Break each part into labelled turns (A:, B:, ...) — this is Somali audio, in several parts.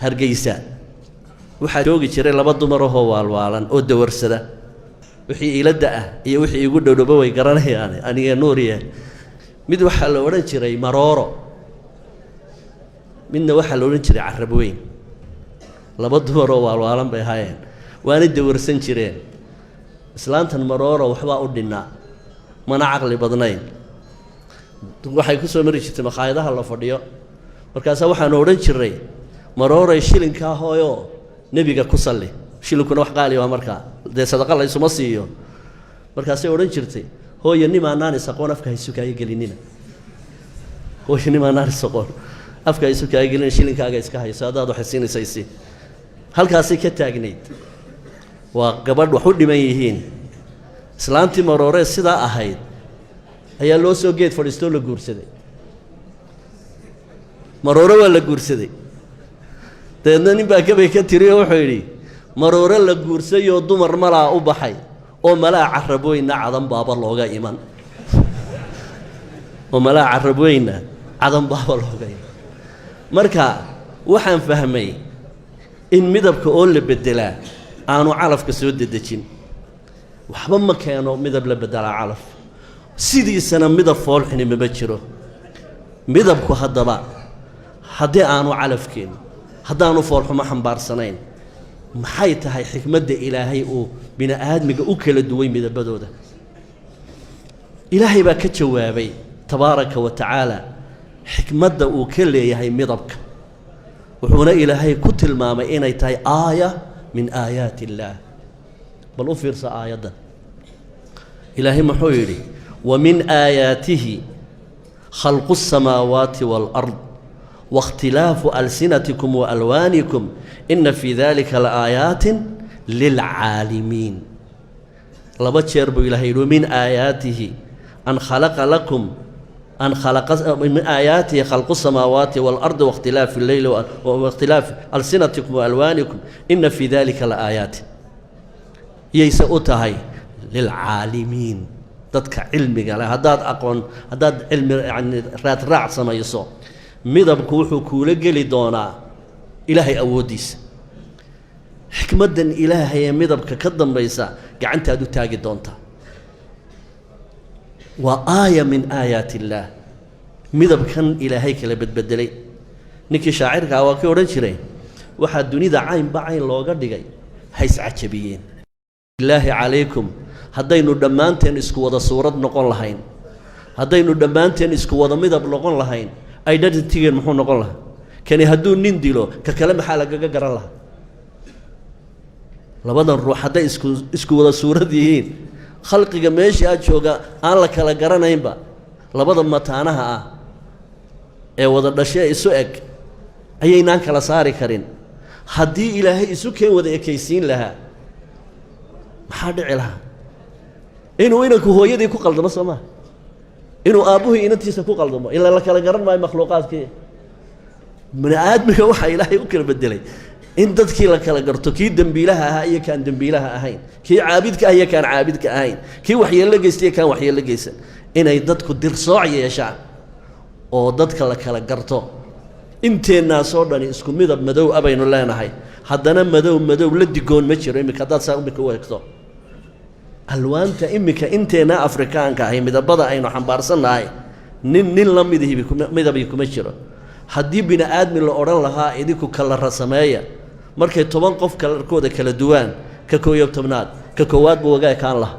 A: Hargeysa waxaa joogi jiray laba dumar ahoo waalwaalan oo dawarsada. Wixii iiladda ah iyo wixii iigu dhowdhobo way garanayaan, aniga Nuuriye. Mid waxaa la odhan jiray Marooro, midna waxaa la odhan jiray Carab Weyn. Laba dumaroo waalwaalan bay ahaayeen, waana dawarsan jireen. Islaantan Marooro waxbaa u dhinnaa, mana caqli badnayn. Waxay ku soo mari jirtay makhaayadaha la fadhiyo. Markaasaa waxaanu odhan jiray: "Marooray, shilinkaa hooyo, nebiga ku salli." Shilinkuna wax qaali waa markaa dee, sadaqa la ysuma siiyo. Markaasay odhan jirtay: "Hooyo, nimaanaan is aqoon afka haysukaayo gelinina. Hooyo, nimaanaan is aqoon afka haysukaayo gelina. Shilinkaaga iska hayso, haddaad waxay siinaysa isi." Halkaasay ka taagnayd. Waa gabadh wax u dhiman yihiin. Islaantii Marooree sidaa ahayd ayaa loo soo geed fadhiistoo la guursaday. Maroore waa la guursaday. Dabeedna nin baa gabay ka tiri oo wuxuu yidhi: "Maroore la guursayoo dumar malaa u baxay, oo malaa Carabweyna Cadan baaba looga iman, oo malaa Carabweyna Cadan baaba looga iman." Marka waxaan fahmay in midabka oo la beddelaa aanu calafka soo dedejin. Waxba ma keeno midab la beddelaa calaf. Sidiisana midab foolxini mama jiro. Midabku haddaba haddii aanu calafkeen, haddaanu foolxumo xambaarsanayn, maxay tahay xikmadda Ilaahay uu bini aadmiga u kala duway midabadooda? Ilaahay baa ka jawaabay, tabaaraka wa tacaala, xikmadda uu ka leeyahay midabka. Wuxuuna Ilaahay ku tilmaamay inay tahay aaya min aayaati illaah. Bal u fiirsa aayaddan. Ilaahay muxuu yidhi? "Wa min aayaatihi khalqu الsamaawaati wاlأrd waاkhtilaafu alsinatikum waalwaanikum, ina fii dalika laaayaatin lilcaalimiin." Laba jeer buu Ilahay yidhi: "Min aayaatihi an khalaqa lakum an khalaqa, min aayaatihi khalqu الsamaawaati wاlardi waاkhtilaafi اleyli waاkhtilaafi alsinatikum waalwaanikum, ina fii dalika laaayaatin." Yayse u tahay? Lilcaalimiin, dadka cilmiga leh. Haddaad aqoon, haddaad cilmi yani raadraac samayso, midabku wuxuu kuula geli doonaa Ilaahay awooddiisa. Xikmaddan Ilaahay ee midabka ka dambaysa gacantaad u taagi doontaa. Waa aaya min aayaat illaah midabkan Ilaahay kala bedbedelay. Ninkii shaacirka ah waa kii odhan jiray: "Waxaa dunida caynba cayn looga dhigay, hays cajabiyeen." Bilaahi calaykum, haddaynu dhammaanteen isku wada suurad noqon lahayn, haddaynu dhammaanteen isku wada midab noqon lahayn, identitygeen muxuu noqon lahaa? Kani hadduu nin dilo, ka kale maxaa lagaga garan lahaa? Labadan ruux hadday isku wada suurad yihiin, khalqiga meesha aad jooga aan la kala garanaynba, labada mataanaha ah ee wada dhashee isu eg ayaynaan kala saari karin. Haddii Ilaahay isu keen wada ekaysiin lahaa, maxaa dhici lahaa? Inuu inanku hooyadii ku qaldamo, soo maa? Inuu aabbuhii inantiisa ku qaldamo, ilaa la kala garan maayo makhluuqaadkii bini aadmiga. Waxaa Ilaahay u kala bedelay in dadkii la kala garto, kii dembiilaha ahaa iyo kaan dembiilaha ahayn, kii caabidka ah iyo kaan caabidka ahayn, kii waxyeello geysta iyo kaan waxyeello geysan, inay dadku dirsooc yeeshaan oo dadka la kala garto. Inteennaasoo dhani isku midab madow a baynu leenahay, haddana madow madow la digoon ma jiro. Iminka haddaad saa imika u eegto alwaanta, iminka inteenna Afrikaanka ahi midabada aynu xambaarsannahay, nin nin la midihibi kuma midabii kuma jiro. Haddii bini aadmi la odhan lahaa idinku kalara sameeya, markay 10 qof kalarkooda kala duwaan, ka 11aad ka koowaad buu uga ekaan lahaa,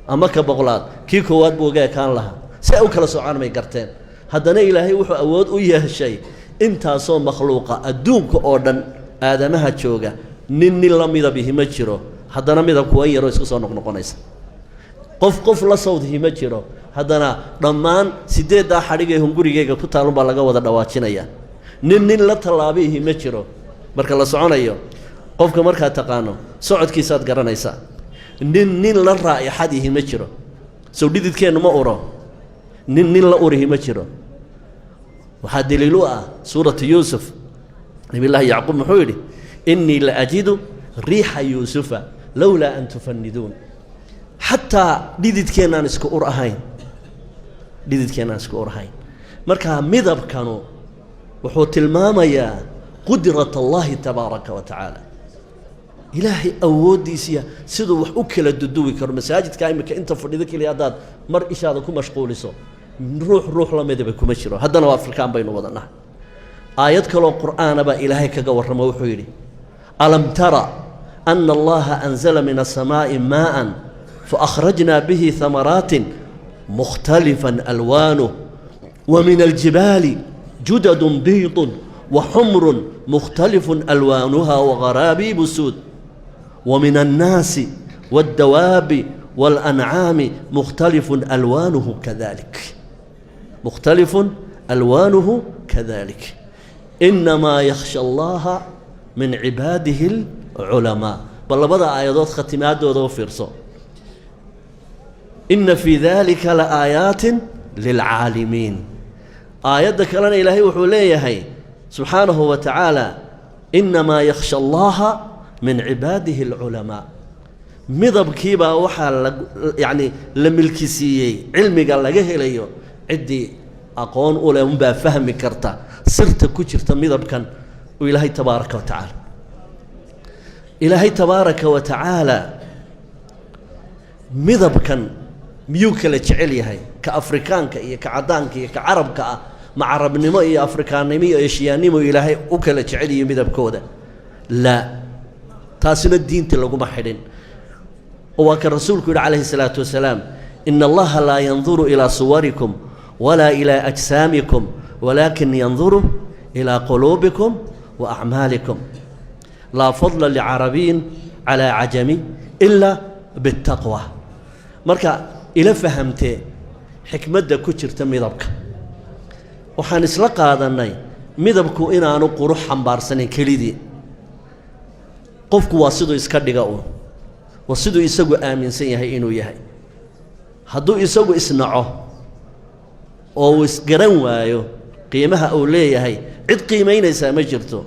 A: ama ka 100aad kii koowaad buu uga ekaan lahaa. Si ay u kala socaan may garteen. Haddana Ilaahay wuxuu awood u yeeshay intaasoo makhluuqa adduunka oo dhan aadamaha jooga, nin nin la midabihi ma jiro, haddana midabku waa in yaroo isku soo noqnoqonaysa. Qof qof la sawdihi ma jiro, haddana dhammaan sideeddaa xadhigee hungurigeyga ku taalunbaa laga wada dhawaajinaya. Nin nin la tallaabihi ma jiro. Marka la soconayo, qofka markaad taqaano socodkiisaad garanaysaa. Nin nin la raa'ixadihi ma jiro. Sow dhididkeennu ma uro? Nin nin la urihi ma jiro. Waxaa daliil u ah suuratu Yuusuf. Nabiyullaahi Yacquub muxuu yidhi? "Innii la ajidu riixa Yuusufa lowlaa an tufaniduun." Xataa dhididkeennaan isku ur ahayn, dhididkeennaan isku ur ahayn. Marka midabkanu wuxuu tilmaamayaa Qudrat Allahi tabaaraka wa tacaala, Ilaahay awooddiisiya siduu wax u kala duduwi karo. Masaajidka imika inta fadhido keliya haddaad mar ishaada ku mashquuliso, ruux ruux la midaba kuma jiro. Haddana waa Afrikaan baynu wada nahay. Aayad kaloo qur'aana baa Ilaahay kaga warramo. Wuxuu yidhi: "Alam tara ana Allaha anzala min aلsamaa'i maa'an faakhrajnaa bihi hamaraatin mukhtalifan alwaanuh wa min aljibaali judadun biidun wa xumrun mukhtalifun alwaanuha wagaraabiibu suud wa min annaasi waاddawaabi waاlancaami mukhtalifun alwaanuhu kadalik, mukhtalifun alwaanuhu kadalik, inamaa yakhsha Allaha min cibaadihi alculamaa." Bal labada aayadood khatimaadooda u fiirso: "Ina fii dalika la aayaatin lilcaalimiin." Aayadda kalena Ilaahay wuxuu leeyahay subxaanahu wa tacaala: "Inamaa yakhsha Allaha min cibaadihi alculamaa." Midabkiibaa waxaa la yacni la milkisiiyey cilmiga laga helayo. Ciddii aqoon u leh unbaa fahmi karta sirta ku jirta midabkan uu Ilaahay tabaaraka wa tacaala, Ilaahay tabaaraka wa tacaala midabkan miyuu kala jecel yahay, ka Afrikaanka iyo ka caddaanka iyo ka Carabka ah? Ma Carabnimo iyo Afrikaannimo iyo Eshiyaannimo Ilaahay u kala jecel yihiyo midabkooda? Laa, taasina diinta laguma xidhin. Oo waa ka Rasuulku yidhi calayhi salaatu wasalaam: "Ina Allaha laa yanduru ilaa suwarikum walaa ilaa ajsaamikum, walaakin yanduru ilaa quluubikum wa acmaalikum. Laa fadla licarabiyin calaa cajami ilaa biاtaqwa." Marka ila fahamtee xikmadda ku jirta midabka? Waxaan isla qaadannay midabku inaanu qurux xambaarsanayn kelidii. Qofku waa siduu iska dhiga uun, waa siduu isagu aaminsan yahay inuu yahay. Hadduu isagu isnaco oo uu isgaran waayo qiimaha uu leeyahay, cid qiimaynaysaa ma jirto.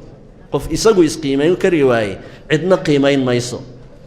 A: Qof isagu isqiimayn kari waaye, cidna qiimayn mayso.